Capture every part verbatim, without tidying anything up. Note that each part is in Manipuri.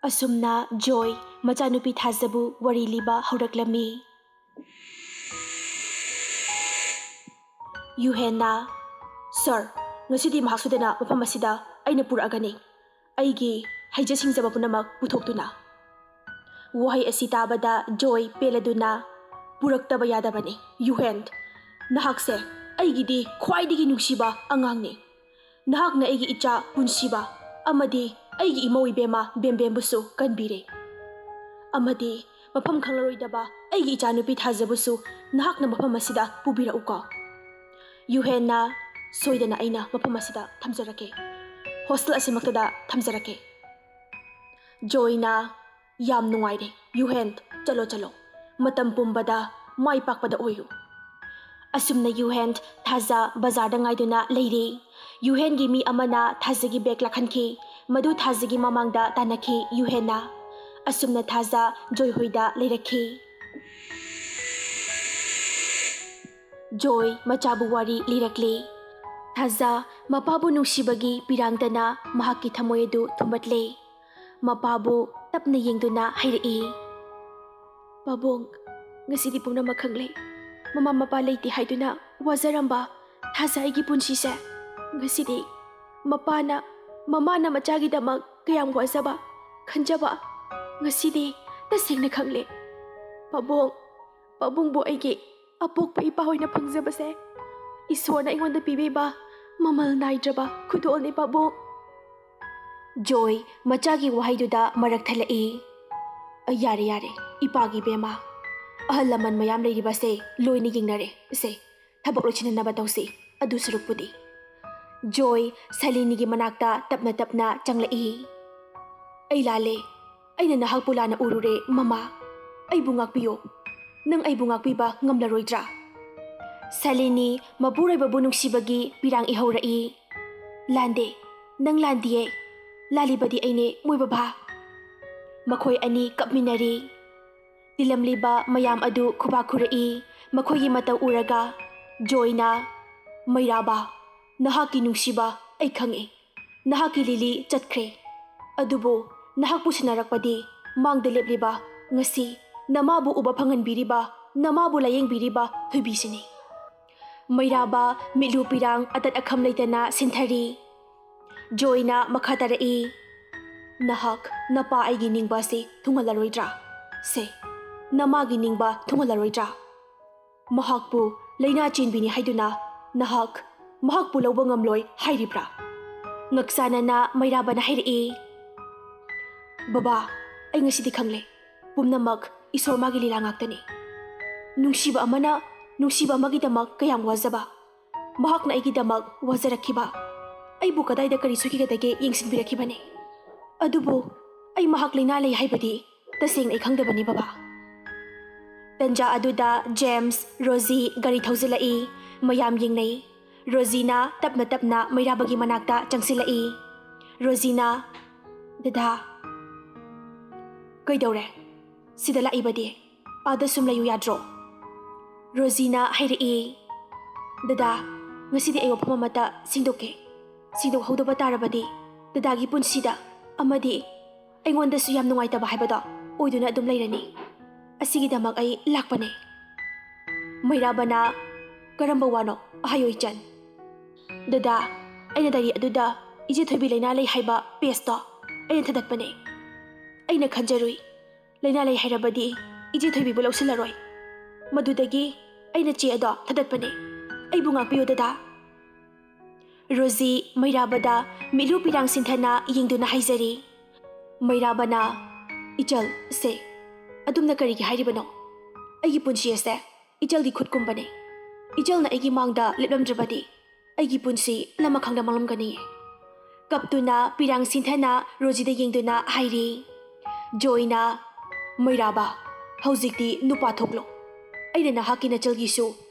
ꯑꯁꯨꯝꯅ ꯖꯣꯏ ꯃꯆꯥꯅꯨꯄꯤ ꯊꯥꯖꯕꯨ ꯋꯥꯔꯤ ꯂꯤꯕ ꯍꯧꯔꯛꯂꯝꯃꯤ꯫ ꯌꯨꯍꯦꯟꯅ, "ꯁꯥꯔ, ꯉꯁꯤꯗꯤ ꯃꯍꯥꯛ ꯁꯣꯏꯗꯅ ꯃꯐꯝ ꯑꯁꯤꯗ ꯑꯩꯅ ꯄꯨꯔꯛꯑꯒꯅꯤ, ꯑꯩꯒꯤ ꯍꯩꯖ ꯁꯤꯡꯖꯕ ꯄꯨꯝꯅꯃꯛ ꯄꯨꯊꯣꯛꯇꯨꯅ꯫" ꯋꯥꯍꯩ ꯑꯁꯤ ꯇꯥꯕꯗ ꯖꯣꯏ ꯄꯦꯜꯂꯗꯨꯅ, "ꯄꯨꯔꯛꯇꯕ ꯌꯥꯗꯕꯅꯤ꯫ ꯌꯨꯍꯦꯟ, ꯅꯍꯥꯛꯁꯦ ꯑꯩꯒꯤꯗꯤ ꯈ꯭ꯋꯥꯏꯗꯒꯤ ꯅꯨꯡꯁꯤꯕ ꯑꯉꯥꯡꯅꯤ꯫ ꯅꯍꯥꯛꯅ ꯑꯩꯒꯤ ꯏꯆꯥ ꯄꯨꯟꯁꯤꯕ ꯑꯃꯗꯤ ꯑꯩꯒꯤ ꯏꯃꯧ ꯏꯕꯦꯝꯃ ꯕꯦꯝꯕꯦꯝꯕꯨꯁꯨ ꯀꯟꯕꯤꯔꯦ꯫ ꯑꯃꯗꯤ ꯃꯐꯝ ꯈꯪꯂꯔꯣꯏꯗꯕ ꯑꯩꯒꯤ ꯏꯆꯥꯅꯨꯄꯤ ꯊꯥꯖꯕꯁꯨ ꯅꯍꯥꯛꯅ ꯃꯐꯝ ꯑꯁꯤꯗ ꯄꯨꯕꯤꯔꯛꯎꯀꯣ꯫ ꯌꯨꯍꯦꯟꯅ, ꯁꯣꯏꯗꯅ ꯑꯩꯅ ꯃꯐꯝ ꯑꯁꯤꯗ ꯊꯝꯖꯔꯛꯀꯦ꯫ ꯍꯣꯁꯇꯦꯜ ꯑꯁꯤꯃꯛꯇꯗ ꯊꯝꯖꯔꯛꯀꯦ꯫" ꯖꯣꯏꯅ, "ꯌꯥꯝ ꯅꯨꯡꯉꯥꯏꯔꯦ꯫ ꯌꯨꯍꯦꯟ, ꯆꯠꯂꯣ, ꯆꯠꯂꯣ꯫ ꯃꯇꯝ ꯄꯨꯝꯕꯗ ꯃꯥꯏ ꯄꯥꯛꯄꯗ ꯑꯣꯏꯌꯨ꯫" ꯑꯁꯨꯝꯅ ꯌꯨꯍꯦꯟ ꯊꯥꯖ ꯕꯖꯥꯔꯗ ꯉꯥꯏꯗꯨꯅ ꯂꯩꯔꯤ꯫ ꯌꯨꯍꯦꯟꯒꯤ ꯃꯤ ꯑꯃꯅ ꯊꯥꯖꯒꯤ ꯕꯦꯒ ꯂꯥꯛꯍꯟꯈꯤ꯫ ꯃꯗꯨ ꯊꯥꯖꯒꯤ ꯃꯃꯥꯡꯗ ꯇꯥꯟꯅꯈꯤ ꯌꯨꯍꯦꯟꯅ꯫ ꯑꯁꯨꯝꯅ ꯊꯥꯖ ꯖꯣꯏ ꯍꯣꯏꯗ ꯂꯩꯔꯛꯈꯤ꯫ ꯖꯣꯏ ꯃꯆꯥꯕꯨ ꯋꯥꯔꯤ ꯂꯤꯔꯛꯂꯤ꯫ ꯊꯥꯖ ꯃꯄꯥꯕꯨ ꯅꯨꯡꯁꯤꯕꯒꯤ ꯄꯤꯔꯥꯡꯗꯅ ꯃꯍꯥꯛꯀꯤ ꯊꯃꯣꯏ ꯑꯗꯨ ꯊꯨꯝꯕꯠꯂꯦ꯫ ꯃꯄꯥꯕꯨ ꯇꯞꯅ ꯌꯦꯡꯗꯨꯅ ꯍꯥꯏꯔꯛꯏ, "ꯄꯥꯕꯨꯡ, ꯉꯁꯤꯗꯤ ꯄꯨꯝꯅꯃꯛ ꯈꯪꯂꯦ꯫ ꯃꯃꯥ ꯃꯄꯥ ꯂꯩꯇꯦ ꯍꯥꯏꯗꯨꯅ ꯋꯥꯖꯔꯝꯕ ꯊꯥꯖ ꯑꯩꯒꯤ ꯄꯨꯟꯁꯤꯁꯦ ꯉꯁꯤꯗꯤ ꯃꯄꯥꯅ, ꯃꯃꯥꯅ ꯃꯆꯥꯒꯤꯗꯃꯛ ꯀꯌꯥꯝ ꯋꯥꯖꯕ ꯈꯟꯖꯕ ꯉꯁꯤꯗꯤ ꯇꯁꯦꯡꯅ ꯈꯪꯂꯦ꯫ ꯄꯥꯕꯨꯡ, ꯄꯥꯕꯨꯡꯕꯨ ꯑꯩꯒꯤ ꯑꯄꯣꯛꯄ ꯏꯄꯥ ꯑꯣꯏꯅ ꯐꯪꯖꯕꯁꯦ ꯏꯁꯣꯔꯅ ꯑꯩꯉꯣꯟꯗ ꯄꯤꯕꯤꯕ ꯃꯃꯜ ꯅꯥꯏꯗ꯭ꯔꯕ ꯈꯨꯗꯣꯜꯅꯤ ꯄꯥꯕꯨꯡ꯫" ꯖꯣꯏ ꯃꯆꯥꯒꯤ ꯋꯥꯍꯩꯗꯨꯗ ꯃꯔꯛ ꯊꯠꯂꯛꯏ꯫ "ꯑ, ꯌꯥꯔꯦ, ꯌꯥꯔꯦ, ꯏꯄꯥꯒꯤ ꯏꯕꯦꯝꯃ, ꯑꯍꯜ ꯂꯃꯟ ꯃꯌꯥꯝ ꯂꯩꯔꯤꯕꯁꯦ ꯂꯣꯏꯅ ꯌꯦꯡꯅꯔꯦ꯫ ꯁꯦ, ꯊꯕꯛ ꯂꯣꯏꯁꯤꯟꯅꯅꯕ ꯇꯧꯁꯤ꯫ ꯑꯗꯨ ꯁꯔꯨꯛꯄꯨꯗꯤ꯫" ꯖꯣꯏ ꯁꯥꯂꯤꯅꯤꯒꯤ ꯃꯅꯥꯛꯇ ꯇꯞꯅ ꯇꯞꯅ ꯆꯪꯂꯛꯏ꯫ "ꯑꯩ ꯂꯥꯜꯂꯦ꯫ ꯑꯩꯅ ꯅꯍꯥꯛꯄꯨ ꯂꯥꯟꯅ ꯎꯔꯨꯔꯦ, ꯃꯃꯥ꯫ ꯑꯩꯕꯨ ꯉꯥꯛꯄꯤꯌꯨ꯫ ꯅꯪ ꯑꯩꯕꯨ ꯉꯥꯛꯄꯤꯕ ꯉꯝꯂꯔꯣꯏꯗ꯭ꯔꯥ?" ꯁꯥꯂꯤꯅꯤ ꯃꯄꯨꯔꯣꯏꯕꯕꯨ ꯅꯨꯡꯁꯤꯕꯒꯤ ꯄꯤꯔꯥꯡ ꯏꯍꯧꯔꯛꯏ꯫ "ꯂꯥꯟꯗꯦ, ꯅꯪ ꯂꯥꯟꯗꯤꯌꯦ꯫ ꯂꯥꯜꯂꯤꯕꯗꯤ ꯑꯩꯅꯦ, ꯃꯣꯏ ꯕꯕꯥ꯫" ꯃꯈꯣꯏ ꯑꯅꯤ ꯀꯞꯃꯤꯟꯅꯔꯤ꯫ ꯇꯤꯜꯂꯝꯂꯤꯕ ꯃꯌꯥꯝ ꯑꯗꯨ ꯈꯨꯕꯥꯛ ꯈꯨꯔꯛꯏ꯫ ꯃꯈꯣꯏꯒꯤ ꯃꯇꯧ ꯎꯔꯒ ꯖꯣꯏꯅ, "ꯃꯩꯔꯥꯕ, ꯅꯍꯥꯛꯀꯤ ꯅꯨꯡꯁꯤꯕ ꯑꯩ ꯈꯪꯏ꯫ ꯅꯍꯥꯛꯀꯤ ꯂꯤꯂꯤ ꯆꯠꯈ꯭ꯔꯦ꯫ ꯑꯗꯨꯕꯨ ꯅꯍꯥꯛꯄꯨ ꯁꯤꯟꯅꯔꯛꯄꯗꯤ ꯃꯥꯡꯗ ꯂꯦꯞꯂꯤꯕ, ꯉꯁꯤ ꯅꯃꯥꯕꯨ ꯎꯕ ꯐꯪꯍꯟꯕꯤꯔꯤꯕ, ꯅꯃꯥꯕꯨ ꯂꯥꯌꯦꯡꯕꯤꯔꯤꯕ ꯊꯣꯏꯕꯤꯁꯤꯅꯤ꯫ ꯃꯩꯔꯥꯕ ꯃꯤꯠꯂꯨ ꯄꯤꯔꯥꯡ ꯑꯇꯠ ꯑꯈꯝ ꯂꯩꯇꯅ ꯁꯤꯟꯊꯔꯤ꯫ ꯖꯣꯏꯅ ꯃꯈꯥ ꯇꯥꯔꯛꯏ, "ꯅꯍꯥꯛ ꯅꯄꯥ ꯑꯩꯒꯤ ꯅꯤꯡꯕ ꯑꯁꯤ ꯊꯨꯡꯍꯜꯂꯔꯣꯏꯗ꯭ꯔꯥ? ꯁꯦ, ꯅꯃꯥꯒꯤ ꯅꯤꯡꯕ ꯊꯨꯡꯍꯜꯂꯔꯣꯏꯗ꯭ꯔꯥ? ꯃꯍꯥꯛꯄꯨ ꯂꯥꯏꯅꯥ ꯆꯦꯟꯕꯤꯅꯤ ꯍꯥꯏꯗꯨꯅ ꯅꯍꯥꯛ ꯃꯍꯥꯛꯄꯨ ꯂꯧꯕ ꯉꯝꯂꯣꯏ ꯍꯥꯏꯔꯤꯕ꯭ꯔꯥ?" ꯉꯛꯆꯥꯅꯅ ꯃꯩꯔꯥꯕꯅ ꯍꯥꯏꯔꯛꯏ, "ꯕꯕꯥ, ꯑꯩ ꯉꯁꯤꯗꯤ ꯈꯪꯂꯦ, ꯄꯨꯝꯅꯃꯛ ꯏꯁꯣꯔ ꯃꯥꯒꯤ ꯂꯤꯂꯥ ꯉꯥꯛꯇꯅꯤ꯫ ꯅꯨꯡꯁꯤꯕ ꯑꯃꯅ ꯅꯨꯡꯁꯤꯕ ꯑꯃꯒꯤꯗꯃꯛ ꯀꯌꯥꯝ ꯋꯥꯖꯕ, ꯃꯍꯥꯛꯅ ꯑꯩꯒꯤꯗꯃꯛ ꯋꯥꯖꯔꯛꯈꯤꯕ, ꯑꯩꯕꯨ ꯀꯗꯥꯏꯗ ꯀꯔꯤ ꯁꯣꯏꯈꯤꯒꯗꯒꯦ ꯌꯦꯡꯁꯤꯟꯕꯤꯔꯛꯈꯤꯕꯅꯤ꯫ ꯑꯗꯨꯕꯨ ꯑꯩ ꯃꯍꯥꯛ ꯂꯥꯏꯅꯥ ꯂꯩ ꯍꯥꯏꯕꯗꯤ ꯇꯁꯦꯡꯅ ꯑꯩ ꯈꯪꯗꯕꯅꯤ, ꯕꯕꯥ꯫" ꯇꯟꯖꯥ ꯑꯗꯨꯗ ꯖꯦꯝꯁ, ꯔꯣꯖꯤ ꯒꯥꯔꯤ ꯊꯧꯖꯤꯜꯂꯛꯏ꯫ ꯃꯌꯥꯝ ꯌꯦꯡꯅꯩ꯫ ꯔꯣꯖꯤꯅ ꯇꯞꯅ ꯇꯞꯅ ꯃꯩꯔꯥꯕꯒꯤ ꯃꯅꯥꯛꯇ ꯆꯪꯁꯤꯜꯂꯛꯏ꯫ ꯔꯣꯖꯤꯅ, "ꯗꯗꯥ꯫" "ꯀꯩꯗꯧꯔꯦ? ꯁꯤꯗ ꯂꯥꯛꯏꯕꯗꯤ? ꯑꯥꯗ ꯁꯨꯝ ꯂꯩꯌꯨ ꯌꯥꯗ꯭ꯔꯣ?" ꯔꯣꯖꯤꯅ ꯍꯥꯏꯔꯛꯏ, "ꯗꯗꯥ, ꯉꯁꯤꯗꯤ ꯑꯩ ꯋꯥꯐꯝ ꯑꯃꯠꯇ ꯁꯦꯡꯗꯣꯛꯀꯦ꯫ ꯁꯦꯡꯗꯣꯛꯍꯧꯗꯕ ꯇꯥꯔꯕꯗꯤ ꯗꯗꯥꯒꯤ ꯄꯨꯟꯁꯤꯗ ꯑꯃꯗꯤ ꯑꯩꯉꯣꯟꯗꯁꯨ ꯌꯥꯝ ꯅꯨꯡꯉꯥꯏꯇꯕ ꯍꯥꯏꯕꯗꯣ ꯑꯣꯏꯗꯨꯅ ꯑꯗꯨꯝ ꯂꯩꯔꯅꯤ꯫ ꯑꯁꯤꯒꯤꯗꯃꯛ ꯑꯩ ꯂꯥꯛꯄꯅꯦ꯫" ꯃꯩꯔꯥꯕꯅ, "ꯀꯔꯝꯕ ꯋꯥꯅꯣ? ꯍꯥꯏꯌꯣ ꯏꯆꯟ꯫" "ꯗꯗꯥ, ꯑꯩꯅ ꯗꯥꯏꯔꯤ ꯑꯗꯨꯗ ꯏꯆꯦ ꯊꯣꯏꯕꯤ ꯂꯥꯏꯅꯥ ꯂꯩ ꯍꯥꯏꯕ ꯄꯦꯖꯇꯣ ꯑꯩꯅ ꯊꯥꯗꯠꯄꯅꯦ꯫ ꯑꯩꯅ ꯈꯟꯖꯔꯨꯏ, ꯂꯥꯏꯅꯥ ꯂꯩ ꯍꯥꯏꯔꯕꯗꯤ ꯏꯆꯦ ꯊꯣꯏꯕꯤꯕꯨ ꯂꯧꯁꯤꯜꯂꯔꯣꯏ꯫ ꯃꯗꯨꯗꯒꯤ ꯑꯩꯅ ꯆꯦ ꯑꯗꯣ ꯊꯥꯗꯠꯄꯅꯦ꯫ ꯑꯩꯕꯨ ꯉꯥꯛꯄꯤꯌꯨ, ꯗꯗꯥ꯫" ꯔꯣꯖꯤ ꯃꯩꯔꯥꯕꯗ ꯃꯤꯠꯂꯨ ꯄꯤꯔꯥꯡ ꯁꯤꯟꯊꯅ ꯌꯦꯡꯗꯨꯅ ꯍꯥꯏꯖꯔꯤ꯫ ꯃꯩꯔꯥꯕꯅ, "ꯏꯆꯜ, ꯁꯦ, ꯑꯗꯨꯝꯅ ꯀꯔꯤꯒꯤ ꯍꯥꯏꯔꯤꯕꯅꯣ? ꯑꯩꯒꯤ ꯄꯨꯟꯁꯤ ꯑꯁꯦ ꯏꯆꯜꯒꯤ ꯈꯨꯠꯀꯨꯝꯕꯅꯦ꯫ ꯏꯆꯜꯅ ꯑꯩꯒꯤ ꯃꯥꯡꯗ ꯂꯦꯞꯂꯝꯗ꯭ꯔꯕꯗꯤ ꯑꯩꯒꯤ ꯄꯨꯟꯁꯤ ꯂꯃꯈꯥꯡꯗ ꯃꯥꯡꯂꯝꯒꯅꯤ꯫" ꯀꯞꯇꯨꯅ ꯄꯤꯔꯥꯡ ꯁꯤꯟꯊꯅ ꯔꯣꯖꯤꯗ ꯌꯦꯡꯗꯨꯅ ꯍꯥꯏꯔꯤ꯫ ꯖꯣꯏꯅ, "ꯃꯩꯔꯥꯕ, ꯍꯧꯖꯤꯛꯇꯤ ꯅꯨꯄꯥ ꯊꯣꯛꯂꯣ꯫ ꯑꯩꯅ ꯅꯍꯥꯛꯀꯤ ꯅꯆꯜꯒꯤꯁꯨ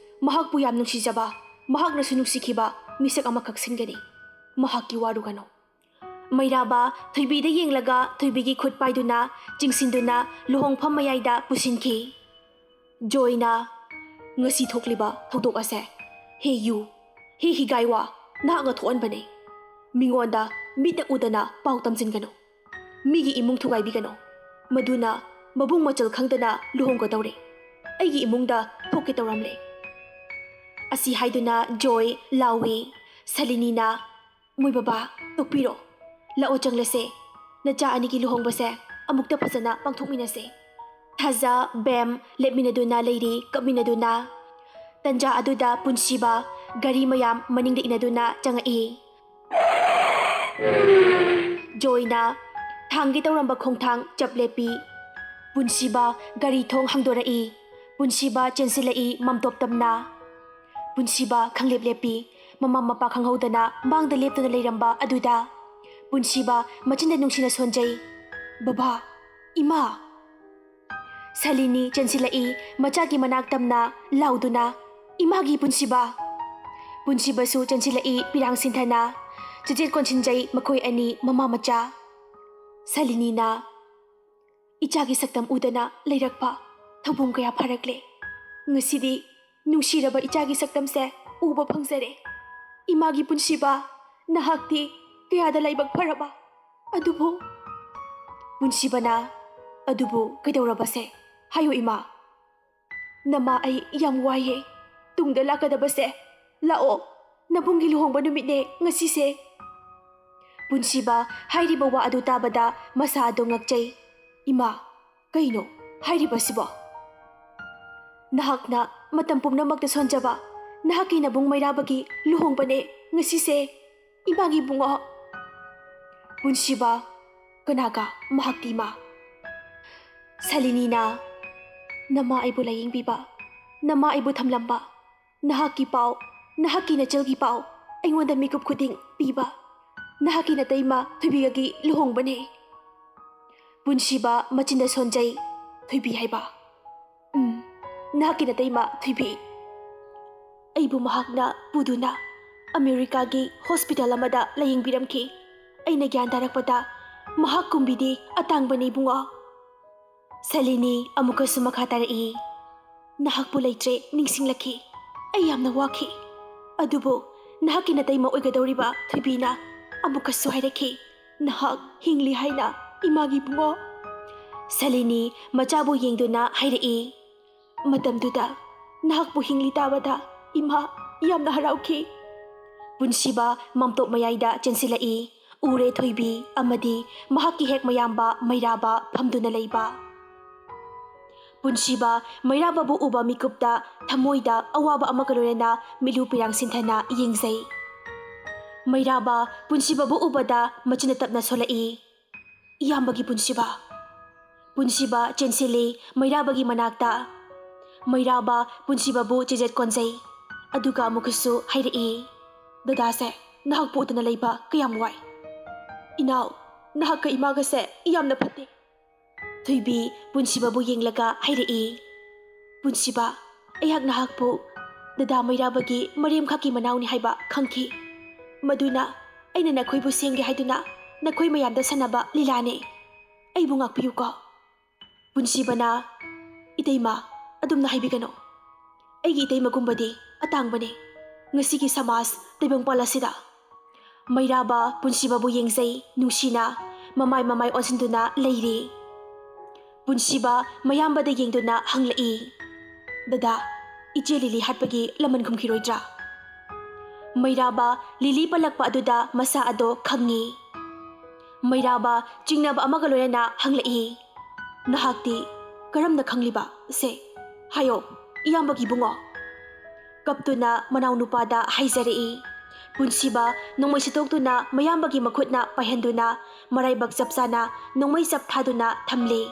ꯃꯍꯥꯛꯄꯨ ꯌꯥꯝ ꯅꯨꯡꯁꯤꯖꯕ, ꯃꯍꯥꯛꯅꯁꯨ ꯅꯨꯡꯁꯤꯈꯤꯕ ꯃꯤꯁꯛ ꯑꯃꯈꯛ ꯁꯤꯟꯒꯅꯤ꯫ ꯃꯍꯥꯛꯀꯤ ꯋꯥꯔꯨꯒꯅꯨ꯫" ꯃꯩꯔꯥꯕ ꯊꯣꯏꯕꯤꯗ ꯌꯦꯡꯂꯒ ꯊꯣꯏꯕꯤꯒꯤ ꯈꯨꯠ ꯄꯥꯏꯗꯨꯅ ꯆꯤꯡꯁꯤꯟꯗꯨꯅ ꯂꯨꯍꯣꯡꯐꯝ ꯃꯌꯥꯏꯗ ꯄꯨꯁꯤꯟꯈꯤ꯫ ꯖꯣꯏꯅ, "ꯉꯁꯤ ꯊꯣꯛꯂꯤꯕ ꯊꯧꯗꯣꯛ ꯑꯁꯦ, ꯍꯦ ꯌꯨ, ꯍꯦ ꯍꯤꯒꯥꯏꯋꯥ, ꯅꯍꯥꯛꯅ ꯊꯣꯛꯍꯟꯕꯅꯦ꯫ ꯃꯤꯉꯣꯟꯗ ꯃꯤꯠꯅ ꯎꯗꯅ ꯄꯥꯎ ꯇꯝꯁꯤꯟꯒꯅꯨ꯫ ꯃꯤꯒꯤ ꯏꯃꯨꯡ ꯊꯨꯒꯥꯏꯕꯤꯒꯅꯨ꯫ ꯃꯗꯨꯅ ꯃꯕꯨꯡ ꯃꯆꯜ ꯈꯪꯗꯅ ꯂꯨꯍꯣꯡꯒꯗꯧꯔꯦ꯫ ꯑꯩꯒꯤ ꯏꯃꯨꯡꯗ ꯊꯣꯛꯀꯦ ꯇꯧꯔꯝꯂꯦ꯫ ꯑꯁꯤ ꯍꯥꯏꯗꯨꯅ ꯖꯣꯏ ꯂꯥꯎꯏ꯫ ꯁꯂꯤꯅꯤꯅ, "ꯃꯣꯏ ꯕꯕꯥ, ꯇꯣꯛꯄꯤꯔꯣ꯫ ꯂꯥꯛꯑꯣ ꯆꯪꯂꯁꯦ꯫ ꯅꯆꯥ ꯑꯅꯤꯒꯤ ꯂꯨꯍꯣꯡꯕꯁꯦ ꯑꯃꯨꯛꯇ ꯐꯖꯅ ꯄꯥꯡꯊꯣꯛꯃꯤꯟꯅꯁꯦ꯫" ꯊꯥꯖ, ꯕꯦꯝ ꯂꯦꯞꯃꯤꯟꯅꯗꯨꯅ ꯂꯩꯔꯤ, ꯀꯞꯃꯤꯟꯅꯗꯨꯅ꯫ ꯇꯟꯖꯥ ꯑꯗꯨꯗ ꯄꯨꯟꯁꯤꯕ ꯒꯥꯔꯤ ꯃꯌꯥꯝ ꯃꯅꯤꯡꯗ ꯏꯟꯅꯗꯨꯅ ꯆꯪꯉꯛꯏ꯫ ꯖꯣꯏꯅ ꯊꯥꯡꯒꯦ ꯇꯧꯔꯝꯕ ꯈꯣꯡꯊꯥꯡ ꯆꯞ ꯂꯦꯞꯄꯤ꯫ ꯄꯨꯟꯁꯤꯕ ꯒꯥꯔꯤ ꯊꯣꯡ ꯍꯥꯡꯗꯣꯔꯛꯏ꯫ ꯄꯨꯟꯁꯤꯕ ꯆꯦꯟꯁꯤꯜꯂꯛꯏ ꯃꯝꯇꯣꯞ ꯇꯝꯅ꯫ ꯄꯨꯟꯁꯤꯕ ꯈꯪꯂꯦꯞ ꯂꯦꯞꯄꯤ꯫ ꯃꯃꯥ ꯃꯄꯥ ꯈꯪꯍꯧꯗꯅ ꯃꯥꯡꯗ ꯂꯦꯞꯇꯨꯅ ꯂꯩꯔꯝꯕ ꯑꯗꯨꯗ ꯄꯨꯟꯁꯤꯕ ꯃꯆꯤꯟꯗ ꯅꯨꯡꯁꯤꯅ ꯁꯣꯟꯖꯩ, "ꯕꯕꯥ, ꯏꯃꯥ!" ꯁꯂꯤꯅꯤ ꯆꯦꯟꯁꯤꯜꯂꯛꯏ ꯃꯆꯥꯒꯤ ꯃꯅꯥꯛ ꯇꯝꯅ ꯂꯥꯎꯗꯨꯅ, "ꯏꯃꯥꯒꯤ ꯄꯨꯟꯁꯤꯕ!" ꯄꯨꯟꯁꯤꯕꯁꯨ ꯆꯦꯟꯁꯤꯜꯂꯛꯏ ꯄꯤꯔꯥꯡ ꯁꯤꯟꯊꯅ꯫ ꯆꯤꯆꯦꯠ ꯀꯣꯟꯁꯤꯟꯖꯩ ꯃꯈꯣꯏ ꯑꯅꯤ ꯃꯃꯥ ꯃꯆꯥ꯫ ꯁꯂꯤꯅꯤꯅ, "ꯏꯆꯥꯒꯤ ꯁꯛꯇꯝ ꯎꯗꯅ ꯂꯩꯔꯛꯄ ꯊꯧꯕꯨꯡ ꯀꯌꯥ ꯐꯥꯔꯛꯂꯦ꯫ ꯉꯁꯤꯗꯤ ꯅꯨꯡꯁꯤꯔꯕ ꯏꯆꯥꯒꯤ ꯁꯛꯇꯝꯁꯦ ꯎꯕ ꯐꯪꯖꯔꯦ꯫ ꯏꯃꯥꯒꯤ ꯄꯨꯟꯁꯤꯕ, ꯅꯍꯥꯛꯇꯤ ꯀꯌꯥꯗ ꯂꯥꯏꯕꯛ ꯐꯔꯕ꯫ ꯑꯗꯨꯕꯨ," ꯄꯨꯟꯁꯤꯕꯅ, "ꯑꯗꯨꯕꯨ ꯀꯩꯗꯧꯔꯕꯁꯦ? ꯍꯥꯏꯌꯨ ꯏꯃꯥ꯫ ꯅꯃꯥ, ꯑꯩ ꯌꯥꯝ ꯋꯥꯏꯌꯦ꯫ ꯇꯨꯡꯗ ꯂꯥꯛꯀꯗꯕꯁꯦ꯫ ꯂꯥꯛꯑꯣ, ꯅꯕꯨꯡꯒꯤ ꯂꯨꯍꯣꯡꯕ ꯅꯨꯃꯤꯠꯅꯦ ꯉꯁꯤꯁꯦ꯫" ꯄꯨꯟꯁꯤꯕ ꯍꯥꯏꯔꯤꯕ ꯋꯥ ꯑꯗꯨ ꯇꯥꯕꯗ ꯃꯁꯥ ꯑꯗꯨ ꯉꯛꯆꯩ꯫ "ꯏꯃꯥ, ꯀꯩꯅꯣ ꯍꯥꯏꯔꯤꯕꯁꯤꯕꯣ? ꯅꯍꯥꯛꯅ ꯃꯇꯝ ꯄꯨꯝꯅꯃꯛꯇ ꯁꯣꯟꯖꯕ ꯅꯍꯥꯛꯀꯤ ꯅꯕꯨꯡ ꯃꯩꯔꯥꯕꯒꯤ ꯂꯨꯍꯣꯡꯕꯅꯦ ꯉꯁꯤꯁꯦ, ꯏꯃꯥꯒꯤ ꯏꯕꯨꯡꯉꯣ꯫" ꯄꯨꯟꯁꯤꯕ, "ꯀꯅꯥꯒ?" "ꯃꯍꯥꯛꯇꯤ ꯏꯃꯥ꯫" ꯁꯂꯤꯅꯤꯅ, "ꯅꯃꯥ ꯑꯩꯕꯨ ꯂꯥꯌꯦꯡꯕꯤꯕ, ꯅꯃꯥ ꯑꯩꯕꯨ ꯊꯝꯂꯝꯕ, ꯅꯍꯥꯛꯀꯤ ꯄꯥꯎ, ꯅꯍꯥꯛꯀꯤ ꯅꯆꯜꯒꯤ ꯄꯥꯎ ꯑꯩꯉꯣꯟꯗ ꯃꯤꯀꯨꯞ ꯈꯨꯗꯤꯡ ꯄꯤꯕ ꯅꯍꯥꯛꯀꯤ ꯅꯇꯩꯃ ꯊꯣꯏꯕꯤꯒꯒꯤ ꯂꯨꯍꯣꯡꯕꯅꯦ꯫" ꯄꯨꯟꯁꯤꯕ ꯃꯆꯤꯟꯗ ꯁꯣꯟꯖꯩ꯫ "ꯊꯣꯏꯕꯤ ꯍꯥꯏꯕ?" "ꯎꯝ, ꯅꯍꯥꯛꯀꯤ ꯅꯇꯩꯃ ꯊꯣꯏꯕꯤ꯫ ꯑꯩꯕꯨ ꯃꯍꯥꯛꯅ ꯄꯨꯗꯨꯅ ꯑꯃꯦꯔꯤꯀꯥꯒꯤ ꯍꯣꯁꯄꯤꯇꯥꯜ ꯑꯃꯗ ꯂꯥꯌꯦꯡꯕꯤꯔꯝꯈꯤ꯫ ꯑꯩꯅ ꯒ꯭ꯌꯥꯟ ꯇꯥꯔꯛꯄꯗ ꯃꯍꯥꯛ ꯀꯨꯝꯕꯤꯗꯤ ꯑꯇꯥꯡꯕꯅꯤ ꯏꯕꯨꯡꯉꯣ꯫" ꯁꯂꯤꯅꯤ ꯑꯃꯨꯛꯀꯁꯨ ꯃꯈꯥ ꯇꯥꯔꯛꯏ, "ꯅꯍꯥꯛꯄꯨ ꯂꯩꯇ꯭ꯔꯦ ꯅꯤꯡꯁꯤꯡꯂꯛꯈꯤ꯫ ꯑꯩ ꯌꯥꯝꯅ ꯋꯥꯈꯤ꯫ ꯑꯗꯨꯕꯨ ꯅꯍꯥꯛꯀꯤ ꯅꯇꯩꯃ ꯑꯣꯏꯒꯗꯧꯔꯤꯕ ꯊꯣꯏꯕꯤꯅ ꯑꯃꯨꯛꯀꯁꯨ ꯍꯥꯏꯔꯛꯈꯤ, ꯅꯍꯥꯛ ꯍꯤꯡꯂꯤ ꯍꯥꯏꯅ "ꯏꯃꯥꯒꯤ ꯏꯕꯨꯡꯉꯣ?" ꯁꯂꯤꯅꯤ ꯃꯆꯥꯕꯨ ꯌꯦꯡꯗꯨꯅ ꯍꯥꯏꯔꯛꯏ꯫ "ꯃꯇꯝꯗꯨꯗ ꯅꯍꯥꯛꯄꯨ ꯍꯤꯡꯂꯤ ꯇꯥꯕꯗ ꯏꯃꯥ ꯌꯥꯝꯅ ꯍꯔꯥꯎꯈꯤ꯫" ꯄꯨꯟꯁꯤꯕ ꯃꯥꯝꯇꯣꯞ ꯃꯌꯥꯏꯗ ꯆꯦꯟꯁꯤꯜꯂꯛꯏ꯫ ꯎꯔꯦ ꯊꯣꯏꯕꯤ ꯑꯃꯗꯤ ꯃꯍꯥꯛꯀꯤ ꯍꯦꯛ ꯃꯌꯥꯝꯕ ꯃꯩꯔꯥꯕ ꯐꯝꯗꯨꯅ ꯂꯩꯕ꯫ ꯄꯨꯟꯁꯤꯕ ꯃꯩꯔꯥꯕꯕꯨ ꯎꯕ ꯃꯤꯀꯨꯞꯇ ꯊꯃꯣꯏꯗ ꯑꯋꯥꯕ ꯑꯃꯒ ꯂꯣꯏꯅꯅ ꯃꯤꯠꯂꯨ ꯄꯤꯔꯥꯡ ꯁꯤꯟꯊꯅ ꯌꯦꯡꯖꯩ꯫ ꯃꯩꯔꯥꯕ ꯄꯨꯟꯁꯤꯕꯕꯨ ꯎꯕꯗ ꯃꯆꯤꯟꯅ ꯇꯞꯅ ꯁꯣꯜꯂꯛꯏ꯫ "ꯏꯌꯥꯝꯕꯒꯤ ꯄꯨꯟꯁꯤꯕ꯫" ꯄꯨꯟꯁꯤꯕ ꯆꯦꯟꯁꯤꯜꯂꯤ ꯃꯩꯔꯥꯕꯒꯤ ꯃꯅꯥꯛꯇ꯫ ꯃꯩꯔꯥꯕ ꯄꯨꯟꯁꯤꯕꯕꯨ ꯆꯤꯖꯦꯠ ꯀꯣꯟꯖꯩ꯫ ꯑꯗꯨꯒ ꯑꯃꯨꯛꯀꯁꯨ ꯍꯥꯏꯔꯛꯏ, "ꯗꯗꯥꯁꯦ ꯅꯍꯥꯛꯄꯨ ꯎꯗꯅ ꯂꯩꯕ ꯀꯌꯥꯝ ꯋꯥꯏ꯫ ꯏꯅꯥꯎ, ꯅꯍꯥꯛꯀ ꯏꯃꯥꯒꯁꯦ ꯌꯥꯝꯅ ꯐꯠꯇꯦ꯫" ꯊꯣꯏꯕꯤ ꯄꯨꯟꯁꯤꯕꯕꯨ ꯌꯦꯡꯂꯒ ꯍꯥꯏꯔꯛꯏ, "ꯄꯨꯟꯁꯤꯕ, ꯑꯩꯍꯥꯛ ꯅꯍꯥꯛꯄꯨ ꯗꯗꯥ ꯃꯩꯔꯥꯕꯒꯤ ꯃꯔꯦꯝꯈꯛꯀꯤ ꯃꯅꯥꯎꯅꯤ ꯍꯥꯏꯕ ꯈꯪꯈꯤ꯫ ꯃꯗꯨꯅ ꯑꯩꯅ ꯅꯈꯣꯏꯕꯨ ꯁꯦꯝꯒꯦ ꯍꯥꯏꯗꯨꯅ ꯅꯈꯣꯏ ꯃꯌꯥꯝꯗ ꯁꯥꯟꯅꯕ ꯂꯤꯂꯥꯅꯦ꯫ ꯑꯩꯕꯨ ꯉꯥꯛꯄꯤꯌꯨꯀꯣ꯫" ꯄꯨꯟꯁꯤꯕꯅ, "ꯏꯇꯩꯃ, ꯑꯗꯨꯝꯅ ꯍꯥꯏꯕꯤꯒꯅꯨ꯫ ꯑꯩꯒꯤ ꯏꯇꯩꯃꯒꯨꯝꯕꯗꯤ ꯑꯇꯥꯡꯕꯅꯦ ꯉꯁꯤꯒꯤ ꯁꯃꯥꯖ ꯇꯥꯏꯕꯪꯄꯥꯜ ꯑꯁꯤꯗ꯫" ꯃꯩꯔꯥꯕ ꯄꯨꯟꯁꯤꯕꯕꯨ ꯌꯦꯡꯖꯩ ꯅꯨꯡꯁꯤꯅ, ꯃꯃꯥꯏ ꯃꯃꯥꯏ ꯑꯣꯟꯁꯤꯟꯗꯨꯅ ꯂꯩꯔꯤ꯫ ꯄꯨꯟꯁꯤꯕ ꯃꯌꯥꯝꯕꯗ ꯌꯦꯡꯗꯨꯅ ꯍꯪꯂꯛꯏ, "ꯗꯗꯥ, ꯏꯆꯦ ꯂꯤꯂꯤ ꯍꯥꯠꯄꯒꯤ ꯂꯃꯟ ꯈꯨꯝꯈꯤꯔꯣꯏꯗ꯭ꯔꯥ?" ꯃꯩꯔꯥꯕ ꯂꯤꯂꯤ ꯄꯜꯂꯛꯄ ꯑꯗꯨꯗ ꯃꯁꯥ ꯑꯗꯣ ꯈꯪꯉꯤ꯫ ꯃꯩꯔꯥꯕ ꯆꯤꯡꯅꯕ ꯑꯃꯒ ꯂꯣꯏꯅꯅ ꯍꯪꯂꯛꯏ, "ꯅꯍꯥꯛꯇꯤ ꯀꯔꯝꯅ ꯈꯪꯂꯤꯕ? ꯁꯦ, ꯍꯥꯏꯌꯣ, ꯏꯌꯥꯝꯕꯒꯤ ꯏꯕꯨꯡꯉꯣ꯫" ꯀꯞꯇꯨꯅ ꯃꯅꯥꯎꯅꯨꯄꯥꯗ ꯍꯥꯏꯖꯔꯛꯏ꯫ ꯄꯨꯟꯁꯤꯕ ꯅꯣꯡꯃꯩ ꯁꯤꯠꯇꯣꯛꯇꯨꯅ ꯃꯌꯥꯝꯕꯒꯤ ꯃꯈꯨꯠꯅ ꯄꯥꯏꯍꯟꯗꯨꯅ ꯃꯔꯥꯏꯕꯛ ꯆꯞ ꯆꯥꯅ ꯅꯣꯡꯃꯩ ꯆꯞ ꯊꯥꯗꯨꯅ ꯊꯝꯂꯤ꯫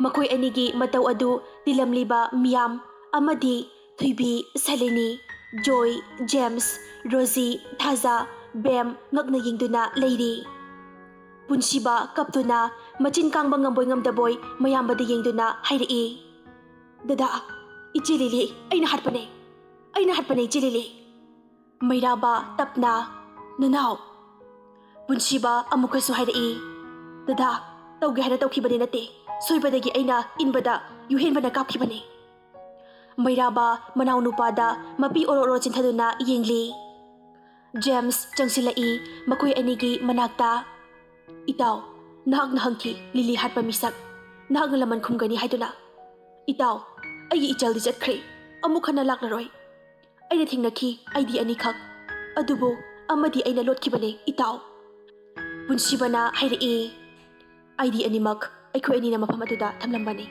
ꯃꯈꯣꯏ ꯑꯅꯤꯒꯤ ꯃꯇꯧ ꯑꯗꯨ ꯇꯤꯜꯂꯝꯂꯤꯕ ꯃꯤꯌꯥꯝ ꯑꯃꯗꯤ ꯊꯣꯏꯕꯤ, ꯁꯂꯤꯅꯤ, ꯖꯣꯏ, ꯖꯦꯝꯁ, ꯔꯣꯖꯤ, ꯊꯥꯖ, ꯕꯦꯝ ꯉꯛꯅ ꯌꯦꯡꯗꯨꯅ ꯂꯩꯔꯤ꯫ ꯄꯨꯟꯁꯤꯕ ꯀꯞꯇꯨꯅ ꯃꯆꯤꯟ ꯀꯥꯡꯕ ꯉꯝꯕꯣꯏ ꯉꯝꯗꯕꯣꯏ ꯃꯌꯥꯝꯕꯗ ꯌꯦꯡꯗꯨꯅ ꯍꯥꯏꯔꯛꯏ, "ꯗꯗꯥ, ꯏꯆꯦ ꯂꯤꯂꯤ ꯑꯩꯅ ꯍꯥꯠꯄꯅꯦ꯫ ꯑꯩꯅ ꯍꯥꯠꯄꯅꯦ ꯏꯆꯦ ꯂꯤꯂꯤ꯫" ꯃꯩꯔꯥꯕ ꯇꯞꯅ, "ꯅꯅꯥꯎ꯫" ꯄꯨꯟꯁꯤꯕ ꯑꯃꯨꯛꯀꯁꯨ ꯍꯥꯏꯔꯛꯏ, "ꯗꯗꯥ, ꯇꯧꯒꯦ ꯍꯥꯏꯅ ꯇꯧꯈꯤꯕꯗꯤ ꯅꯠꯇꯦ꯫ ꯁꯣꯏꯕꯗꯒꯤ ꯑꯩꯅ ꯏꯟꯕꯗ ꯌꯨꯍꯦꯟꯕꯅ ꯀꯥꯞꯈꯤꯕꯅꯤ꯫" ꯃꯩꯔꯥꯕ ꯃꯅꯥꯎꯅꯨꯄꯥꯗ ꯃꯄꯤ ꯑꯣꯔꯣ ꯑꯣꯔꯣ ꯆꯤꯟꯊꯗꯨꯅ ꯌꯦꯡꯂꯤ꯫ ꯖꯦꯝꯁ ꯆꯪꯁꯤꯜꯂꯛꯏ ꯃꯈꯣꯏ ꯑꯅꯤꯒꯤ ꯃꯅꯥꯛꯇ꯫ "ꯏꯇꯥꯎ, ꯅꯍꯥꯛꯅ ꯍꯪꯈꯤ, "ꯂꯤꯂꯤ ꯍꯥꯠꯄ ꯃꯤꯁꯛ, ꯅꯍꯥꯛꯅ ꯂꯃꯟ ꯈꯨꯝꯒꯅꯤ ꯍꯥꯏꯗꯨꯅ?" "ꯏꯇꯥꯎ, ꯑꯩꯒꯤ ꯏꯆꯜꯗꯤ ꯆꯠꯈ꯭ꯔꯦ, ꯑꯃꯨꯛ ꯍꯟꯅ ꯂꯥꯛꯂꯔꯣꯏ꯫ ꯑꯩꯅ ꯊꯦꯡꯅꯈꯤ ꯑꯥꯏ ꯗꯤ ꯑꯅꯤꯈꯛ, ꯑꯗꯨꯕꯨ ꯑꯃꯗꯤ ꯑꯩꯅ ꯂꯣꯠꯈꯤꯕꯅꯦ, ꯏꯇꯥꯎ꯫" ꯄꯨꯟꯁꯤꯕꯅ ꯍꯥꯏꯔꯛꯏ, "ꯑꯥꯏ ꯗꯤ ꯑꯅꯤꯃꯛ ꯑꯩꯈꯣꯏ ꯑꯅꯤꯅ ꯃꯐꯝ ꯑꯗꯨꯗ ꯊꯝꯂꯝꯕꯅꯤ,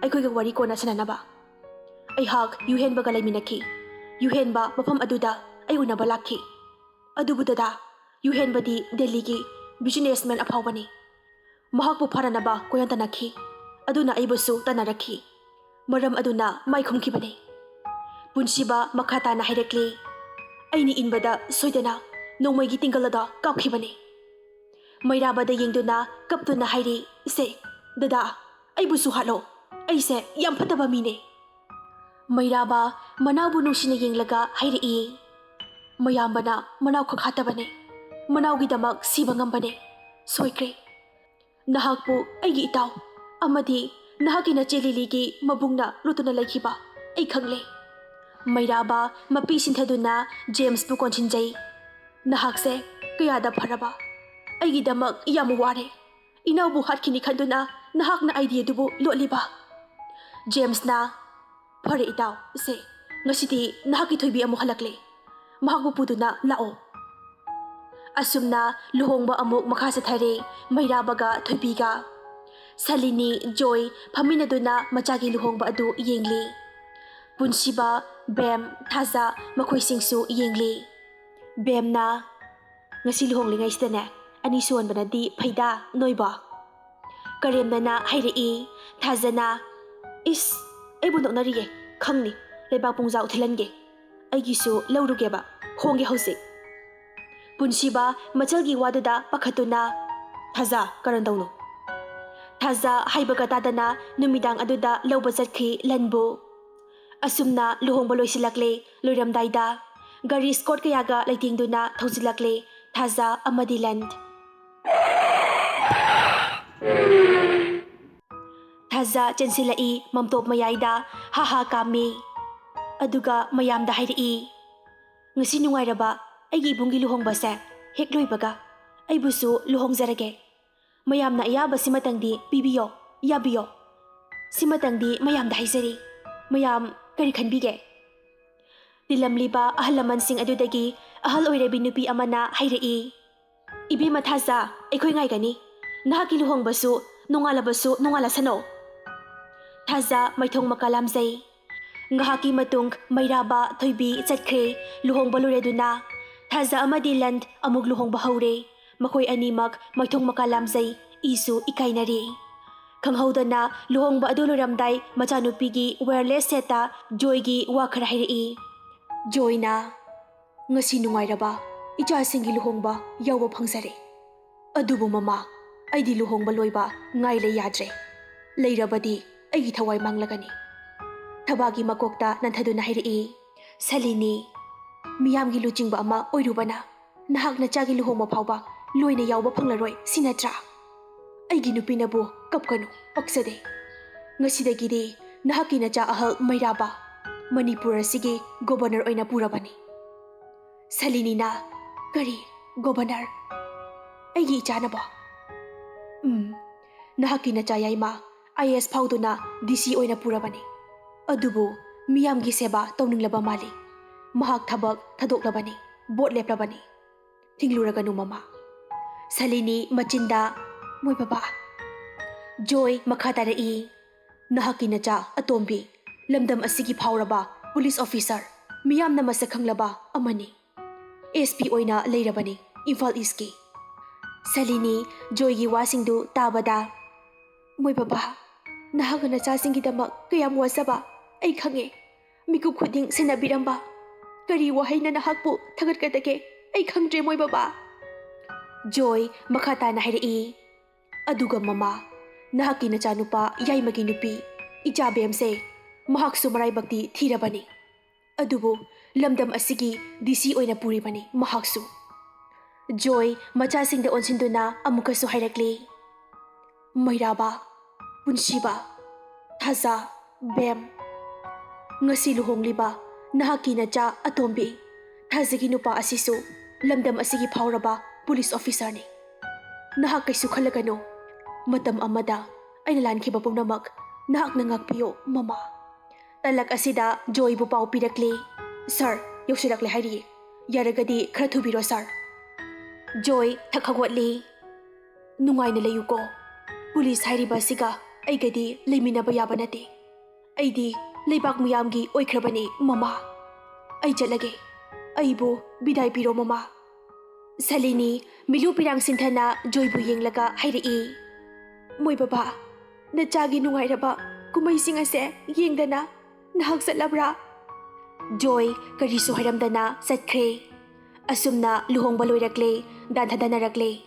ꯑꯩꯈꯣꯏꯒ ꯋꯥꯔꯤ ꯀꯣꯟꯅ ꯁꯥꯟꯅꯅꯕ꯫ ꯑꯩꯍꯥꯛ ꯌꯨꯍꯦꯟꯕꯒ ꯂꯩꯃꯤꯟꯅꯈꯤ꯫ ꯌꯨꯍꯦꯟꯕ ꯃꯐꯝ ꯑꯗꯨꯗ ꯑꯩ ꯎꯅꯕ ꯂꯥꯛꯈꯤ꯫ ꯑꯗꯨꯕꯨ ꯗꯗꯥ, ꯌꯨꯍꯦꯟꯕꯗꯤ ꯗꯦꯜꯂꯤꯒꯤ ꯕꯤꯖꯤꯅꯦꯁꯃꯦꯟ ꯑꯐꯥꯎꯕꯅꯤ꯫ ꯃꯍꯥꯛꯄꯨ ꯐꯥꯅꯅꯕ ꯀꯣꯏꯅ ꯇꯥꯟꯅꯈꯤ꯫ ꯑꯗꯨꯅ ꯑꯩꯕꯨꯁꯨ ꯇꯥꯟꯅꯔꯛꯈꯤ꯫ ꯃꯔꯝ ꯑꯗꯨꯅ ꯃꯥꯏ ꯈꯨꯝꯈꯤꯕꯅꯤ꯫" ꯄꯨꯟꯁꯤꯕ ꯃꯈꯥ ꯇꯥꯅ ꯍꯥꯏꯔꯛꯂꯤ, "ꯑꯩꯅ ꯏꯟꯕꯗ ꯁꯣꯏꯗꯅ ꯅꯣꯡꯃꯩꯒꯤ ꯇꯤꯡꯒꯜ ꯑꯗꯣ ꯀꯥꯞꯈꯤꯕꯅꯤ꯫" ꯃꯩꯔꯥꯕꯗ ꯌꯦꯡꯗꯨꯅ ꯀꯞꯇꯨꯅ ꯍꯥꯏꯔꯤ, "ꯏꯆꯦ, ꯗꯗꯥ, ꯑꯩꯕꯨꯁꯨ ꯍꯥꯠꯂꯣ꯫ ꯑꯩꯁꯦ ꯌꯥꯝ ꯐꯠꯇꯕ ꯃꯤꯅꯦ꯫" ꯃꯩꯔꯥꯕ ꯃꯅꯥꯎꯕꯨ ꯅꯨꯡꯁꯤꯅ ꯌꯦꯡꯂꯒ ꯍꯥꯏꯔꯛꯏ, "ꯃꯌꯥꯝꯕꯅ ꯃꯅꯥꯎ ꯈꯛ ꯍꯥꯠꯇꯕꯅꯦ, ꯃꯅꯥꯎꯒꯤꯗꯃꯛ ꯁꯤꯕ ꯉꯝꯕꯅꯦ꯫ ꯁꯣꯏꯈ꯭ꯔꯦ꯫ ꯅꯍꯥꯛꯄꯨ ꯑꯩꯒꯤ ꯏꯇꯥꯎ ꯑꯃꯗꯤ ꯅꯍꯥꯛꯀꯤ ꯅꯆꯦ ꯂꯤꯂꯤꯒꯤ ꯃꯕꯨꯡꯅ ꯂꯣꯠꯇꯨꯅ ꯂꯩꯈꯤꯕ ꯑꯩ ꯈꯪꯂꯦ꯫" ꯃꯩꯔꯥꯕ ꯃꯄꯤ ꯁꯤꯟꯊꯗꯨꯅ ꯖꯦꯝꯁꯄꯨ ꯀꯣꯟꯁꯤꯟꯖꯩ꯫ "ꯅꯍꯥꯛꯁꯦ ꯀꯌꯥꯗ ꯐꯔꯕ! ꯑꯩꯒꯤꯗꯃꯛ ꯌꯥꯝ ꯋꯥꯔꯦ꯫ ꯏꯅꯥꯎꯕꯨ ꯍꯥꯠꯈꯤꯅꯤ ꯈꯟꯗꯨꯅ ꯅꯍꯥꯛꯅ ꯑꯥꯏ ꯗꯤ ꯑꯗꯨꯕꯨ ꯂꯣꯠꯂꯤꯕ꯫" ꯖꯦꯝꯁꯅ, "ꯐꯔꯦ ꯏꯇꯥꯎ, ꯁꯦ, ꯉꯁꯤꯗꯤ ꯅꯍꯥꯛꯀꯤ ꯊꯣꯏꯕꯤ ꯑꯃꯨꯛ ꯍꯜꯂꯛꯂꯦ꯫ ꯃꯍꯥꯛꯄꯨ ꯄꯨꯗꯨꯅ ꯂꯥꯛꯑꯣ꯫" ꯑꯁꯨꯝꯅ ꯂꯨꯍꯣꯡꯕ ꯑꯃꯨꯛ ꯃꯈꯥ ꯆꯠꯊꯔꯦ ꯃꯩꯔꯥꯕꯒ ꯊꯣꯏꯕꯤꯒ꯫ ꯁꯂꯤꯅꯤ, ꯖꯣꯏ ꯐꯝꯃꯤꯟꯅꯗꯨꯅ ꯃꯆꯥꯒꯤ ꯂꯨꯍꯣꯡꯕ ꯑꯗꯨ ꯌꯦꯡꯂꯤ꯫ ꯄꯨꯟꯁꯤꯕ, ꯕꯦꯝ, ꯊꯥꯖ ꯃꯈꯣꯏꯁꯤꯡꯁꯨ ꯌꯦꯡꯂꯤ꯫ ꯕꯦꯝꯅ, "ꯉꯁꯤ ꯂꯨꯍꯣꯡꯂꯤꯉꯩꯁꯤꯗꯅꯦ ꯑꯅꯤ ꯁꯨꯍꯟꯕꯅꯗꯤ ꯐꯩꯗ ꯅꯣꯏꯕꯣ꯫" ꯀꯔꯦꯝꯅꯅ ꯍꯥꯏꯔꯛꯏ꯫ ꯊꯥꯖꯅ, "ꯏꯁ, ꯑꯩꯕꯨ ꯅꯣꯛꯅꯔꯤꯌꯦ, ꯈꯪꯅꯤ, ꯂꯩꯕꯥꯛ ꯄꯨꯡꯖꯥꯎ ꯊꯤꯜꯍꯟꯒꯦ꯫ ꯑꯩꯒꯤꯁꯨ ꯂꯧꯔꯨꯒꯦꯕ, ꯍꯣꯡꯒꯦ ꯍꯧꯖꯤꯛ꯫" ꯄꯨꯟꯁꯤꯕ ꯃꯆꯜꯒꯤ ꯋꯥꯗꯨꯗ ꯄꯥꯈꯠꯇꯨꯅ, "ꯊꯥꯖ, ꯀꯔꯟ ꯇꯧꯅꯨ꯫" ꯊꯥꯖ ꯍꯥꯏꯕꯒ ꯇꯥꯗꯅ ꯅꯨꯃꯤꯗꯥꯡ ꯑꯗꯨꯗ ꯂꯧꯕ ꯆꯠꯈꯤ ꯂꯟꯕꯨ꯫ ꯑꯁꯨꯝꯅ ꯂꯨꯍꯣꯡꯕ ꯂꯣꯏꯁꯤꯜꯂꯛꯂꯦ꯫ ꯂꯣꯏꯔꯝꯗꯥꯏꯗ ꯒꯥꯔꯤ ꯁ꯭ꯀꯣꯠ ꯀꯌꯥꯒ ꯂꯩꯇꯦꯡꯗꯨꯅ ꯊꯧꯖꯤꯜꯂꯛꯂꯦ ꯊꯥꯖ ꯑꯃꯗꯤ ꯂꯟ꯫ ꯊꯥꯖ ꯆꯦꯟꯁꯤꯜꯂꯛꯏ ꯃꯝꯇꯣꯞ ꯃꯌꯥꯏꯗ, ꯍꯥ ꯍꯥ ꯀꯥꯝꯃꯤ꯫ ꯑꯗꯨꯒ ꯃꯌꯥꯝꯗ ꯍꯥꯏꯔꯛꯏ, "ꯉꯁꯤ ꯅꯨꯡꯉꯥꯏꯔꯕ ꯑꯩꯒꯤ ꯏꯕꯨꯡꯒꯤ ꯂꯨꯍꯣꯡꯕꯁꯦ ꯍꯦꯛ ꯂꯣꯏꯕꯒ ꯑꯩꯕꯨꯁꯨ ꯂꯨꯍꯣꯡꯖꯔꯒꯦ꯫ ꯃꯌꯥꯝꯅ ꯑꯌꯥꯕ ꯁꯤꯃꯇꯪꯗꯤ ꯄꯤꯕꯤꯌꯣ, ꯌꯥꯕꯤꯌꯣ꯫ ꯁꯤꯃꯇꯪꯗꯤ ꯃꯌꯥꯝꯗ ꯍꯥꯏꯖꯔꯤ꯫ ꯃꯌꯥꯝ ꯀꯔꯤ ꯈꯟꯕꯤꯒꯦ? ꯇꯤꯜꯂꯝꯂꯤꯕ ꯑꯍꯜ ꯂꯃꯟꯁꯤꯡ ꯑꯗꯨꯗꯒꯤ ꯑꯍꯜ ꯑꯣꯏꯔꯕꯤ ꯅꯨꯄꯤ ꯑꯃꯅ ꯍꯥꯏꯔꯛꯏ, "ꯏꯕꯦꯝꯃ ꯊꯥꯖ, ꯑꯩꯈꯣꯏ ꯉꯥꯏꯒꯅꯤ꯫ ꯅꯍꯥꯛꯀꯤ ꯂꯨꯍꯣꯡꯕꯁꯨ ꯅꯣꯡꯉꯥꯜꯂꯕꯁꯨ ꯅꯣꯡꯉꯥꯜꯂꯁꯅꯨ꯫" ꯊꯥꯖ ꯃꯥꯏꯊꯣꯡ ꯃꯀꯥ ꯂꯥꯝꯖꯩ꯫ ꯉꯥꯏꯍꯥꯛꯀꯤ ꯃꯇꯨꯡ ꯃꯩꯔꯥꯕ, ꯊꯣꯏꯕꯤ ꯆꯠꯈ꯭ꯔꯦ꯫ ꯂꯨꯍꯣꯡꯕ ꯂꯣꯏꯔꯗꯨꯅ ꯊꯥꯖ ꯑꯃꯗꯤ ꯂꯟ ꯑꯃꯨꯛ ꯂꯨꯍꯣꯡꯕ ꯍꯧꯔꯦ꯫ ꯃꯈꯣꯏ ꯑꯅꯤꯃꯛ ꯃꯥꯏꯊꯣꯡ ꯃꯀꯥ ꯂꯥꯝꯖꯩ, ꯏꯁꯨ ꯏꯀꯥꯏꯅꯔꯤ꯫ ꯈꯪꯍꯧꯗꯅ ꯂꯨꯍꯣꯡꯕ ꯑꯗꯨ ꯂꯣꯏꯔꯝꯗꯥꯏ ꯃꯆꯥꯅꯨꯄꯤꯒꯤ wireless setꯇ ꯖꯣꯏꯒꯤ ꯋꯥ ꯈꯔ ꯍꯥꯏꯔꯛꯏ꯫ ꯖꯣꯏꯅ, "ꯉꯁꯤ ꯅꯨꯡꯉꯥꯏꯔꯕ ꯏꯆꯥꯁꯤꯡꯒꯤ ꯂꯨꯍꯣꯡꯕ ꯌꯥꯎꯕ ꯐꯪꯖꯔꯦ꯫ ꯑꯗꯨꯕꯨ ꯃꯃꯥ, ꯑꯩꯗꯤ ꯂꯨꯍꯣꯡꯕ ꯂꯣꯏꯕ ꯉꯥꯏ ꯂꯩ ꯌꯥꯗ꯭ꯔꯦ꯫ ꯂꯩꯔꯕꯗꯤ ꯑꯩꯒꯤ ꯊꯋꯥꯏ ꯃꯥꯡꯂꯒꯅꯤ꯫ ꯊꯕꯥꯒꯤ ꯃꯀꯣꯛꯇ ꯅꯟꯊꯗꯨꯅ ꯍꯥꯏꯔꯛꯏ, ꯁꯂꯤꯅꯤ, ꯃꯤꯌꯥꯝꯒꯤ ꯂꯨꯆꯤꯡꯕ ꯑꯃ ꯑꯣꯏꯔꯨꯕꯅ ꯅꯍꯥꯛ ꯅꯆꯥꯒꯤ ꯂꯨꯍꯣꯡꯕ ꯐꯥꯎꯕ ꯂꯣꯏꯅ ꯌꯥꯎꯕ ꯐꯪꯂꯔꯣꯏ, ꯁꯤ ꯅꯠꯇ꯭ꯔꯥ? ꯑꯩꯒꯤ ꯅꯨꯄꯤꯅꯕꯨ ꯀꯞꯀꯅꯨ, ꯄꯛꯆꯗꯦ꯫ ꯉꯁꯤꯗꯒꯤꯗꯤ ꯅꯍꯥꯛꯀꯤ ꯅꯆꯥ ꯑꯍꯜ ꯃꯩꯔꯥꯕ ꯃꯅꯤꯄꯨꯔ ꯑꯁꯤꯒꯤ ꯒꯣꯕꯔꯅꯔ ꯑꯣꯏꯅ ꯄꯨꯔꯕꯅꯤ꯫" ꯁꯂꯤꯅꯤꯅ, "ꯀꯔꯤ? ꯒꯣꯕꯔꯅꯔ? ꯑꯩꯒꯤ ꯏꯆꯥꯅꯕꯣ?" "ꯎꯝ, ꯅꯍꯥꯛꯀꯤ ꯅꯆꯥ ꯌꯥꯏꯃ IAS ꯐꯥꯎꯗꯨꯅ DC ꯑꯣꯏꯅ ꯄꯨꯔꯕꯅꯤ꯫ ꯑꯗꯨꯕꯨ ꯃꯤꯌꯥꯝꯒꯤ ꯁꯦꯕꯥ ꯇꯧꯅꯤꯡꯂꯕ ꯃꯥꯜꯂꯤ꯫ ꯃꯍꯥꯛ ꯊꯕꯛ ꯊꯥꯗꯣꯛꯂꯕꯅꯤ, ꯚꯣꯠ ꯂꯦꯞꯂꯕꯅꯤ꯫ ꯊꯤꯡꯂꯨꯔꯒꯅꯨ ꯃꯃꯥ꯫" ꯁꯂꯤꯅꯤ ꯃꯆꯤꯟꯗ, "ꯃꯣꯏ ꯕꯕꯥ꯫" ꯖꯣꯏ ꯃꯈꯥ ꯇꯥꯔꯛꯏ, "ꯅꯍꯥꯛꯀꯤ ꯅꯆꯥ ꯑꯇꯣꯝꯕꯤ ꯂꯝꯗꯝ ꯑꯁꯤꯒꯤ ꯐꯥꯎꯔꯕ police officer, ꯃꯤꯌꯥꯝꯅ ꯃꯁꯛ ꯈꯪꯂꯕ ꯑꯃꯅꯤ꯫ SP ꯑꯣꯏꯅ ꯂꯩꯔꯕꯅꯤ ꯏꯝꯐꯥꯜ ꯏꯁꯀꯤ꯫" ꯁꯂꯤꯅꯤ ꯖꯣꯏꯒꯤ ꯋꯥꯁꯤꯡꯗꯨ ꯇꯥꯕꯗ, "ꯃꯣꯏ ꯕꯕꯥ, ꯅꯍꯥꯛꯅ ꯅꯆꯥꯁꯤꯡꯒꯤꯗꯃꯛ ꯀꯌꯥꯝ ꯋꯥꯖꯕ ꯑꯩ ꯈꯪꯉꯦ꯫ ꯃꯤꯀꯨꯞ ꯈꯨꯗꯤꯡ ꯁꯦꯟꯅꯕꯤꯔꯝꯕ꯫ ꯀꯔꯤ ꯋꯥꯍꯩꯅ ꯅꯍꯥꯛꯄꯨ ꯊꯥꯒꯠꯀꯗꯒꯦ? ꯑꯩ ꯈꯪꯗ꯭ꯔꯦ, ꯃꯣꯏ ꯕꯕꯥ꯫" ꯖꯣꯏ ꯃꯈꯥ ꯇꯥꯅ ꯍꯥꯏꯔꯛꯏ, "ꯑꯗꯨꯒ ꯃꯃꯥ, ꯅꯍꯥꯛꯀꯤ ꯅꯆꯥꯅꯨꯄꯥ ꯌꯥꯏꯃꯒꯤ ꯅꯨꯄꯤ ꯏꯆꯥ ꯕꯦꯝꯁꯦ, ꯃꯍꯥꯛꯁꯨ ꯃꯔꯥꯏꯕꯛꯇꯤ ꯊꯤꯔꯕꯅꯤ꯫ ꯑꯗꯨꯕꯨ ꯂꯝꯗꯝ ꯑꯁꯤꯒꯤ DC ꯑꯣꯏꯅ ꯄꯨꯔꯤꯕꯅꯤ ꯃꯍꯥꯛꯁꯨ꯫" ꯖꯣꯏ ꯃꯆꯥꯁꯤꯡꯗ ꯑꯣꯟꯁꯤꯟꯗꯨꯅ ꯑꯃꯨꯛꯀꯁꯨ ꯍꯥꯏꯔꯛꯂꯤ, "ꯃꯩꯔꯥꯕ, ꯄꯨꯟꯁꯤꯕ, ꯊꯥꯖ, ꯕꯦꯝ, ꯉꯁꯤ ꯂꯨꯍꯣꯡꯂꯤꯕ ꯅꯍꯥꯛꯀꯤ ꯅꯆꯥ ꯑꯇꯣꯝꯕꯤ ꯊꯥꯖꯒꯤ ꯅꯨꯄꯥ ꯑꯁꯤꯁꯨ ꯂꯝꯗꯝ ꯑꯁꯤꯒꯤ ꯐꯥꯎꯔꯕ police officerꯅꯤ꯫ ꯅꯍꯥꯛ ꯀꯩꯁꯨ ꯈꯜꯂꯒꯅꯨ꯫ ꯃꯇꯝ ꯑꯃꯗ ꯑꯩꯅ ꯂꯥꯟꯈꯤꯕ ꯄꯨꯝꯅꯃꯛ ꯅꯍꯥꯛꯅ ꯉꯥꯛꯄꯤꯌꯨ, ꯃꯃꯥ꯫ ꯇꯂꯛ ꯑꯁꯤꯗ ꯖꯣꯏꯕꯨ ꯄꯥꯎ ꯄꯤꯔꯛꯂꯤ, "ꯁꯥꯔ, ꯌꯧꯁꯤꯜꯂꯛꯂꯦ ꯍꯥꯏꯔꯤꯌꯦ꯫ ꯌꯥꯔꯒꯗꯤ ꯈꯔ ꯊꯨꯕꯤꯔꯣ, ꯁꯥꯔ꯫" ꯖꯣꯏ ꯊꯛ ꯍꯧꯒꯠꯂꯤ꯫ "ꯅꯨꯡꯉꯥꯏꯅ ꯂꯩꯌꯨꯀꯣ꯫ ꯄꯨꯂꯤꯁ ꯍꯥꯏꯔꯤꯕ ꯑꯁꯤꯒ ꯑꯩꯒꯗꯤ ꯂꯩꯃꯤꯟꯅꯕ ꯌꯥꯕ ꯅꯠꯇꯦ꯫ ꯑꯩꯗꯤ ꯂꯩꯕꯥꯛ ꯃꯤꯌꯥꯝꯒꯤ ꯑꯣꯏꯈ꯭ꯔꯕꯅꯤ, ꯃꯃꯥ꯫ ꯑꯩ ꯆꯠꯂꯒꯦ꯫ ꯑꯩꯕꯨ ꯕꯤꯗꯥꯏ ꯄꯤꯔꯣ, ꯃꯃꯥ꯫" ꯁꯂꯤꯅꯤ ꯃꯤꯂꯨ ꯄꯤꯔꯥꯡ ꯁꯤꯟꯊꯅ ꯖꯣꯏꯕꯨ ꯌꯦꯡꯂꯒ ꯍꯥꯏꯔꯛꯏ, "ꯃꯣꯏ ꯕꯕꯥ, ꯅꯆꯥꯒꯤ ꯅꯨꯡꯉꯥꯏꯔꯕ ꯀꯨꯝꯍꯩꯁꯤꯡ ꯑꯁꯦ ꯌꯦꯡꯗꯅ ꯅꯍꯥꯛ ꯆꯠꯂꯕ꯭ꯔꯥ?" ꯖꯣꯏ ꯀꯔꯤꯁꯨ ꯍꯥꯏꯔꯝꯗꯅ ꯆꯠꯈ꯭ꯔꯦ꯫ ꯑꯁꯨꯝꯅ ꯂꯨꯍꯣꯡꯕ ꯂꯣꯏꯔꯛꯂꯦ, ꯗꯥꯟ ꯊꯥꯗꯅꯔꯛꯂꯦ꯫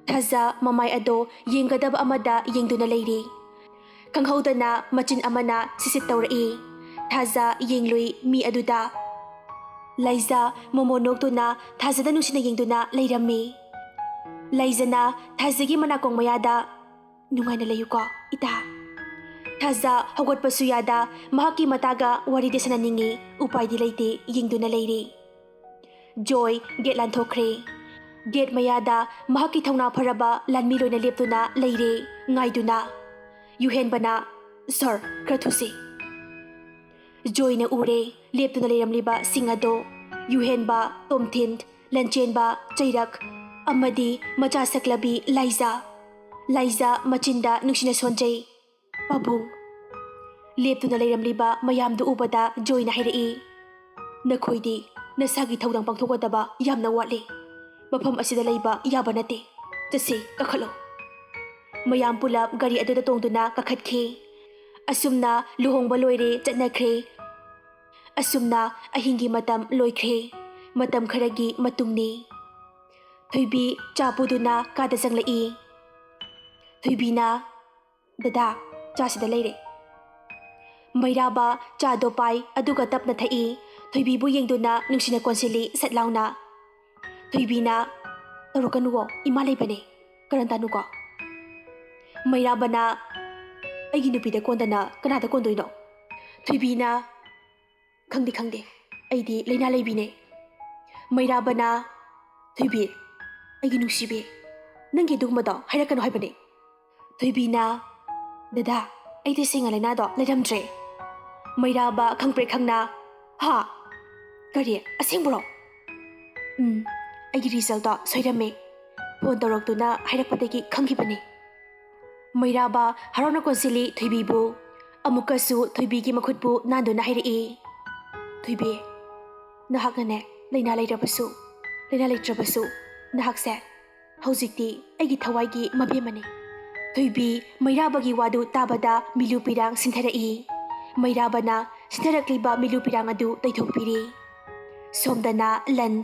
ꯊꯥꯖ ꯃꯃꯥꯏ ꯑꯗꯣ ꯌꯦꯡꯒꯗꯕ ꯑꯃꯗ ꯌꯦꯡꯗꯨꯅ ꯂꯩꯔꯤ꯫ ꯈꯪꯍꯧꯗꯅ ꯃꯆꯤꯟ ꯑꯃꯅ ꯁꯤꯁꯤꯠ ꯇꯧꯔꯛꯏ꯫ ꯊꯥꯖ ꯌꯦꯡꯂꯨꯏ ꯃꯤ ꯑꯗꯨꯗ꯫ ꯂꯥꯏꯖ ꯃꯣꯃꯣꯟ ꯅꯣꯛꯇꯨꯅ ꯊꯥꯖꯗ ꯅꯨꯡꯁꯤꯅ ꯌꯦꯡꯗꯨꯅ ꯂꯩꯔꯝꯃꯤ꯫ ꯂꯥꯏꯖꯅ ꯊꯥꯖꯒꯤ ꯃꯅꯥꯀꯣꯡ ꯃꯌꯥꯗ, "ꯅꯨꯡꯉꯥꯏꯅ ꯂꯩꯌꯨꯀꯣ, ꯏꯇꯥ꯫" ꯊꯥꯖ ꯍꯧꯒꯠꯄꯁꯨ ꯌꯥꯗ ꯃꯍꯥꯛꯀꯤ ꯃꯇꯥꯒ ꯋꯥꯔꯤꯗꯤ ꯁꯥꯟꯅꯅꯤꯡꯉꯤ, ꯎꯄꯥꯏꯗꯤ ꯂꯩꯇꯦ, ꯌꯦꯡꯗꯨꯅ ꯂꯩꯔꯤ꯫ ꯖꯣꯏ ꯒꯦꯠ ꯂꯥꯟꯊꯣꯛꯈ꯭ꯔꯦ꯫ ꯒꯦꯠ ꯃꯌꯥꯗ ꯃꯍꯥꯛꯀꯤ ꯊꯧꯅꯥ ꯐꯔꯕ ꯂꯥꯟꯃꯤ ꯂꯣꯏꯅ ꯂꯦꯞꯇꯨꯅ ꯂꯩꯔꯦ, ꯉꯥꯏꯗꯨꯅ꯫ ꯌꯨꯍꯦꯟꯕꯅ, "ꯁꯥꯔ, ꯈꯔ ꯊꯨꯁꯤ꯫" ꯖꯣꯏꯅ ꯎꯔꯦ ꯂꯦꯞꯇꯨꯅ ꯂꯩꯔꯝꯂꯤꯕꯁꯤꯡ ꯑꯗꯣ꯫ ꯌꯨꯍꯦꯟꯕ, ꯇꯣꯝꯊꯤꯟ, ꯂꯟꯆꯦꯟꯕ, ꯆꯩꯔꯛ ꯑꯃꯗꯤ ꯃꯆꯥ ꯁꯛꯂꯕꯤ ꯂꯥꯏꯖ꯫ ꯂꯥꯏꯖ ꯃꯆꯤꯟꯗ ꯅꯨꯡꯁꯤꯅ ꯁꯣꯟꯖꯩ, "ꯄꯥꯕꯨꯡ꯫" ꯂꯦꯞꯇꯨꯅ ꯂꯩꯔꯝꯂꯤꯕ ꯃꯌꯥꯝꯗꯨ ꯎꯕꯗ ꯖꯣꯏꯅ ꯍꯥꯏꯔꯛꯏ, "ꯅꯈꯣꯏꯗꯤ ꯅꯁꯥꯒꯤ ꯊꯧꯗꯥꯡ ꯄꯥꯡꯊꯣꯛꯀꯗꯕ ꯌꯥꯝꯅ ꯋꯥꯠꯂꯤ꯫ ꯃꯐꯝ ꯑꯁꯤꯗ ꯂꯩꯕ ꯌꯥꯕ ꯅꯠꯇꯦ꯫ ꯆꯠꯁꯤ, ꯀꯥꯈꯠꯂꯣ꯫" ꯃꯌꯥꯝ ꯄꯨꯂꯞ ꯒꯥꯔꯤ ꯑꯗꯨꯗ ꯇꯣꯡꯗꯨꯅ ꯀꯥꯈꯠꯈꯤ꯫ ꯑꯁꯨꯝꯅ ꯂꯨꯍꯣꯡꯕ ꯂꯣꯏꯔꯦ, ꯆꯠꯅꯈ꯭ꯔꯦ꯫ ꯑꯁꯨꯝꯅ ꯑꯍꯤꯡꯒꯤ ꯃꯇꯝ ꯂꯣꯏꯈ꯭ꯔꯦ꯫ ꯃꯇꯝ ꯈꯔꯒꯤ ꯃꯇꯨꯡꯅꯤ꯫ ꯊꯣꯏꯕꯤ ꯆꯥ ꯄꯨꯗꯨꯅ ꯀꯥꯗ ꯆꯪꯂꯛꯏ꯫ ꯊꯣꯏꯕꯤꯅ, "ꯗꯗꯥ, ꯆꯥꯁꯤꯗ ꯂꯩꯔꯦ꯫" ꯃꯩꯔꯥꯕ ꯆꯥꯗꯣ ꯄꯥꯏ, ꯑꯗꯨꯒ ꯇꯞꯅ ꯊꯛꯏ꯫ ꯊꯣꯏꯕꯤꯕꯨ ꯌꯦꯡꯗꯨꯅ ꯅꯨꯡꯁꯤꯅ ꯀꯣꯟꯁꯤꯜꯂꯤ ꯁꯠ ꯂꯥꯎꯅ꯫ ꯊꯣꯏꯕꯤꯅ, "ꯇꯧꯔꯛꯀꯅꯨꯋꯣ, ꯏꯃꯥ ꯂꯩꯕꯅꯦ, ꯀꯔꯟ ꯇꯥꯅꯨꯀꯣ꯫" ꯃꯩꯔꯥꯕꯅ, "ꯑꯩꯒꯤ ꯅꯨꯄꯤꯗ ꯀꯣꯟꯗꯅ ꯀꯅꯥꯗ ꯀꯣꯟꯗꯣꯏꯅꯣ?" ꯊꯣꯏꯕꯤꯅ, "ꯈꯪꯗꯦ, ꯈꯪꯗꯦ, ꯑꯩꯗꯤ ꯂꯥꯏꯅꯥ ꯂꯩꯕꯤꯅꯦ꯫" ꯃꯩꯔꯥꯕꯅ, "ꯊꯣꯏꯕꯤ, ꯑꯩꯒꯤ ꯅꯨꯡꯁꯤꯕꯤ, ꯅꯪꯒꯤ ꯑꯗꯨꯒꯨꯝꯕꯗꯣ ꯍꯥꯏꯔꯛꯀꯅꯨ ꯍꯥꯏꯕꯅꯤ꯫ ꯊꯣꯏꯕꯤꯅ, "ꯗꯗꯥ, ꯑꯩ ꯇꯁꯦꯡꯅ ꯂꯥꯏꯅꯥꯗꯣ ꯂꯩꯔꯝꯗ꯭ꯔꯦ꯫" ꯃꯩꯔꯥꯕ ꯈꯪꯄ꯭ꯔꯦꯛ ꯈꯪꯅ, "ꯍꯥ? ꯀꯔꯤ? ꯑꯁꯦꯡꯕ꯭ꯔꯣ?" "ꯎꯝ, ꯑꯩꯒꯤ ꯔꯤꯖꯜꯇꯣ ꯁꯣꯏꯔꯝꯃꯦ꯫ ꯐꯣꯟ ꯇꯧꯔꯛꯇꯨꯅ ꯍꯥꯏꯔꯛꯄꯗꯒꯤ ꯈꯪꯈꯤꯕꯅꯤ꯫" ꯃꯩꯔꯥꯕ ꯍꯔꯥꯎꯅ ꯀꯣꯟꯁꯤꯜꯂꯤ ꯊꯣꯏꯕꯤꯕꯨ꯫ ꯑꯃꯨꯛꯀꯁꯨ ꯊꯣꯏꯕꯤꯒꯤ ꯃꯈꯨꯠꯄꯨ ꯅꯥꯟꯗꯨꯅ ꯍꯥꯏꯔꯛꯏ, "ꯊꯣꯏꯕꯤ, ꯅꯍꯥꯛꯅꯅꯦ, ꯂꯥꯏꯅꯥ ꯂꯩꯔꯕꯁꯨ, ꯂꯥꯏꯅꯥ ꯂꯩꯇ꯭ꯔꯕꯁꯨ, ꯅꯍꯥꯛꯁꯦ ꯍꯧꯖꯤꯛꯇꯤ ꯑꯩꯒꯤ ꯊꯋꯥꯏꯒꯤ ꯃꯕꯦꯝꯃꯅꯤ꯫" ꯊꯣꯏꯕꯤ ꯃꯩꯔꯥꯕꯒꯤ ꯋꯥꯗꯨ ꯇꯥꯕꯗ ꯃꯤꯂꯨ ꯄꯤꯔꯥꯡ ꯁꯤꯟꯊꯔꯛꯏ꯫ ꯃꯩꯔꯥꯕꯅ ꯁꯤꯟꯊꯔꯛꯂꯤꯕ ꯃꯤꯂꯨ ꯄꯤꯔꯥꯡ ꯑꯗꯨ ꯇꯩꯊꯣꯛꯄꯤꯔꯤ꯫ ꯁꯣꯝꯗꯅ ꯂꯟ